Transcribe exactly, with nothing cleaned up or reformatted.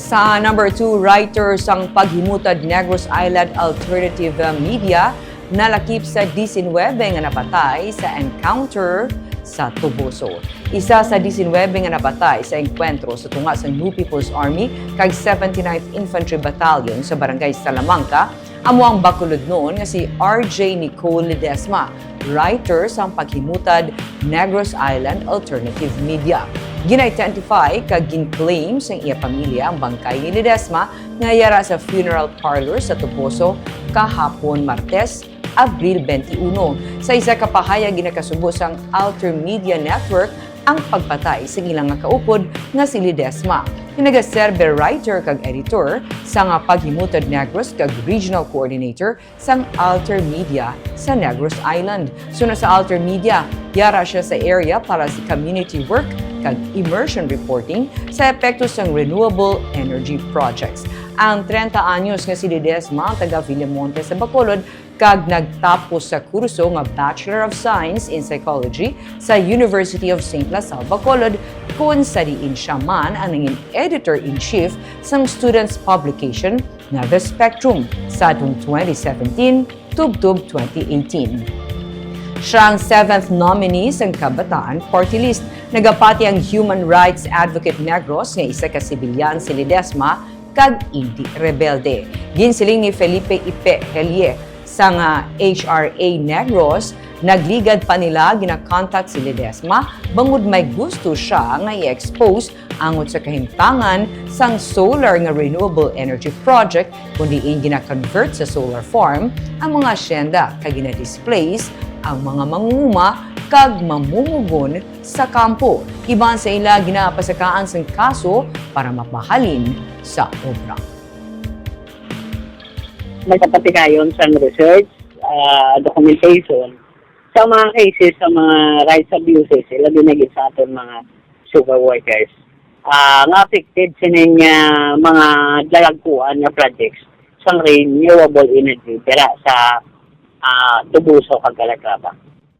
Sa number two, writer sang paghimutad Negros Island Alternative Media nalakip sa disinwebe nga napatay sa encounter sa Toboso. Isa sa disinwebe nga napatay sa engkwentro sa tunga sang New People's Army kag seventy-ninth Infantry Battalion sa Barangay Salamanca amo ang bakulodnon nga si R J Nicole Ledesma, writer sang paghimutad Negros Island Alternative Media. Gin-identify kag gin-claim sang iya pamilya ang bangkay ni Ledesma nga yara sa funeral parlor sa Toboso kahapon, Martes, Abril twenty-one. Sa isa ka pahayag, ginakasubo sang Alter Media Network ang pagpatay sa ila nga kaupod nga si Ledesma, nga nagaserbe writer kag editor sa nga paghimutad Negros kag regional coordinator sang Alter Media sa Negros Island. Sunod sa Alter Media, yara siya sa area para sa community work kag immersion reporting sa epekto sang renewable energy projects. Ang treinta anyos nga si Ledesma ang taga Villamonte sa Bacolod kag nagtapos sa kurso nga Bachelor of Science in Psychology sa University of Saint La Salle Bacolod, kun sa diin siya man ang nangin editor-in-chief sang students publication nga The Spectrum sadtong twenty seventeen tubtob twenty eighteen. Siya ang seventh nominee sang Kabataan Party List. Nagapati ang human rights advocate Negros nga isa ka sibilyan si Ledesma kag indi rebelde. Ginsiling ni Felipe Ipe Helie sang H R A Negros, nagligad pa nila ginakontak si Ledesma bangod may gusto siya nga i-expose angot sa kahimtangan sang solar nga renewable energy project, kun diin gina-convert sa solar farm ang mga asyenda kag gina-displace ang mga mangunguma kag mamumugon sa kampo. Iban sa ila ginapasakaan sang kaso para mapahalin sa obra. Nagapatigayon sang research, ah, documentation sa mga cases sa mga rights abuses, ilabi na gid sa aton mga sugar workers, ah, nga affected sining, ah, mga dalagkuan nga projects sang renewable energy dira sa, ah, Toboso kag Calatrava.